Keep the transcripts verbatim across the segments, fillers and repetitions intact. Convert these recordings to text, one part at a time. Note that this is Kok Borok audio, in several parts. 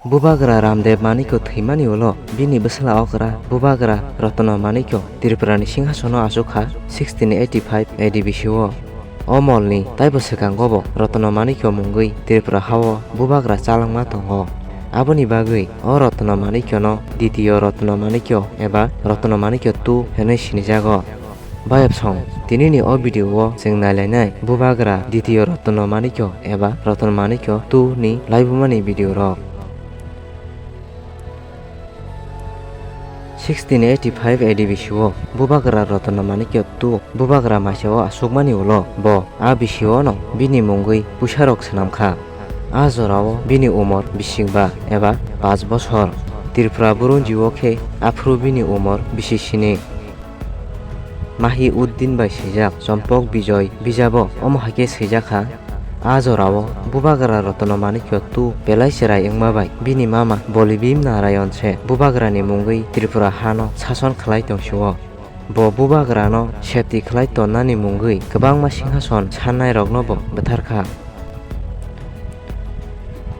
Bubagra Ramdev Manikya thwimani ulo bini bwsla okra Bubagra Ratna Manikya Tripurani singhasono achukha sixteen eighty-five A D bisio. O molni taibo swkango bo Ratna Manikya mungwi Tripura hao Bubagra chalangma tongo. Aboni bagwi o Ratna Manikyano Ditiyo Ratna Manikya eba Ratna Manikya two hwnwi sinijago. Bayapsong, tinini o video o chwng nailainai Bubagra Ditiyo Ratna Manikya eba Ratna Manikya two ni laibumani video rok. Sixteen eighty-five A D bisio Bubagra Ratna Manikya two Bubagra maisao achukmani ulo bo a bisiono bini mungwi puisarok swnamkha. A jorao bini umor bisikba eba paanch bosor. Tripura burunjio khe aphuru bini umor bisisini. Mahi Uddin bai swijak Chompok Bijoy bijabo omo hai khe swijakha, a jorao Bubagra Ratna Manikya two belai chwrai wngma bai bini mama Bolibhim Narayan se Bubagrani mungwi Tripura hano sason khlai tongsio. Bo Bubagrano septi khlai tonnani mungwi kwbangma singhason sannairokno bo bwtharkha.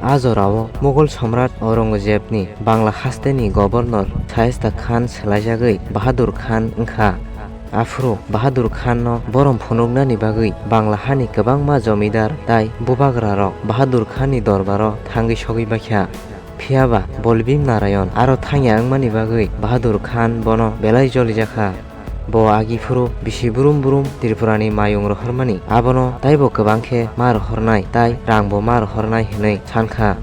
A jorao Mughal Samrat Aurangzebni Bangla hasteni Governor Shaista Khan swlaijagwi Bahadur Khan wngkha. Aphuru Bahadur Khanno borom phunuknani bagwi Bangla hani kwbangma jomidar tai Bubagrarok Bahadur Khanni dorbaro thangwi sogwi baikha. Phiyaba Bolbhim Narayan aro thangya wngmani bagwi Bahadur Khan bono belai jolijakha. Bo agi phuru bisi brum brum Tripurani mayung rohormani, abono taibo kwbang khe ma rohornai tai rangbo ma rohornai hwnwi sankha.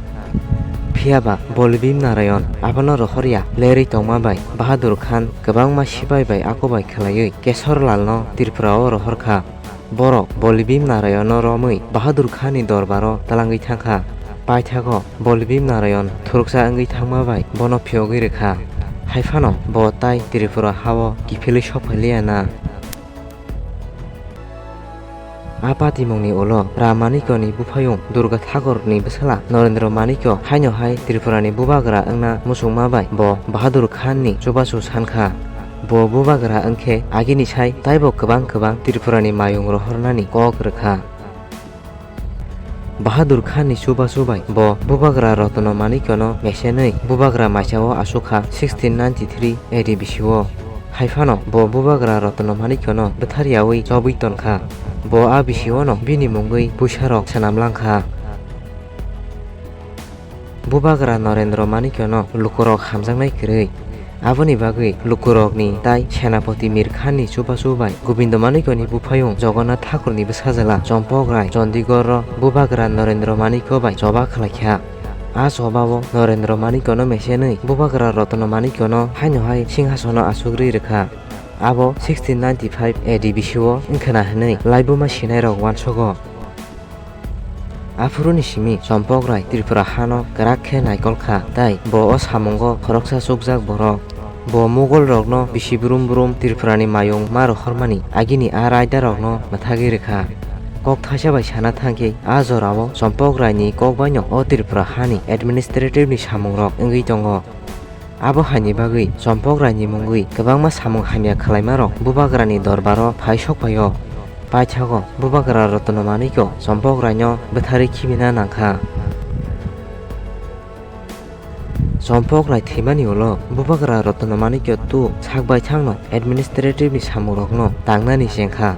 Phiyaba Bolbhim Narayan abono rohorya lerwi tongma bai Bahadur Khan kwbangma sipai bai akobai khlaiwi Kesorlalno Tripurao rohorkha. Borok Bolibhim Narayanno romwi Bahadur Khanni dorbaro twlangwi thangkha. Paithago Bolibhim Narayan thuruksa wngwi thangma bai bono phiyogwi rwkha. Hai phano bo tai Tripura hao kiphilwi sokphailiya na. A patimungni ulo Ram Manikyani buphayung Durga Thakurni bwsala Narendra Manikya haino hai Tripurani bubagra wngna muchungma bai bo Bahadur Khanni chubachu sankha. Bo bubagra wngkhe agini sai taibo kwbang kwbang Tripurani mayung rohornani kok rwkha. Bahadur Khanni chubachu bai bo bubagra Ratna Manikyano mesenwi bubagra maisao achukha sixteen ninety-three A D bisio. Hai phano bo bubagra Ratna Manikyano bwtharyawi chobwi tonkha. Bo a bisiono bini mungwi puisarok swnamlangkha. Bubagra Narendra Manikyano lukurok hamjaknai kwrwi. Aboni bagwi lukurokni tai Senapati Mir Khanni chubachu bai Gobindo Manikyani buphayung Jagannath Thakurni bwsajwla Chompok Rai Chandigarh-o bubagra Narendra Manikya bai choba khlaikha. A chobao Narendra Manikyano mesenwi bubagra Ratna Manikyano haino hai singhasono achukrwi rwkha. Abo sixteen ninety-five A D bisio wngkhwna hwnwi laibuma sinairok uansugo. Aphuruni simi Chompok Rai Tripura hano kwrak khe naikol kha, tai bo o samungo khoroksa chukjak borok. Bo Mughal rokno bisi brum brum Tripurani mayung ma rohormani agini a raida rokno mwthagwi rwkha. Kok thaisa bai sana thangkhe a jorao Chompok Raini kokbaino o Tripura hani administrative ni samungrok wngwi tongo. Abo haini bagwi Chompok Raini mungwi kwbangma samung hamya khlaimarok bubagrani dorbaro phai sokphaio. Paithago bubagra Ratna Manikya Chompok Raino bwtharwi khibina nangkha. Chompok Rai thwimani ulo bubagra Ratna Manikya two sak baithangno administrative ni samungrokno tangnani chengkha.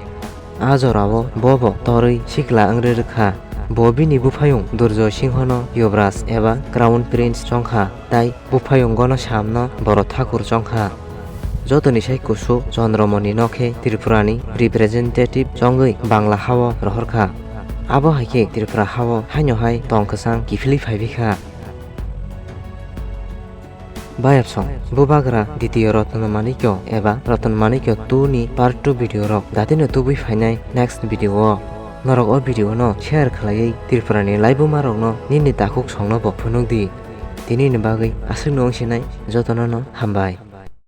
A jorao bobo torwi sikla wngwi rwkha. Bo bini buphayung Durjoy Singhono Yuvraj eba Crown Prince chongkha, tai buphayung Gono Shyamno Boro Thakur chongkha. Jotoni sai kusu Chandramoni no khe Tripurani representative chongwi Bangla hao rohorkha. Abo hai khe Tripura hao haino hai tong kwchang kiphilwi phaibikha. Bayapsong, bubagra Ditiyo Ratna Manikya eba Ratna Manikya two ni part two video rok datino tubui phainai next video o. Norok o video no share khlaiwi Tripura ni laibuma rokno nini takhuk songno bo phunuk di. Tini ni bagwi aswk no wngsinai, jotono no hambai.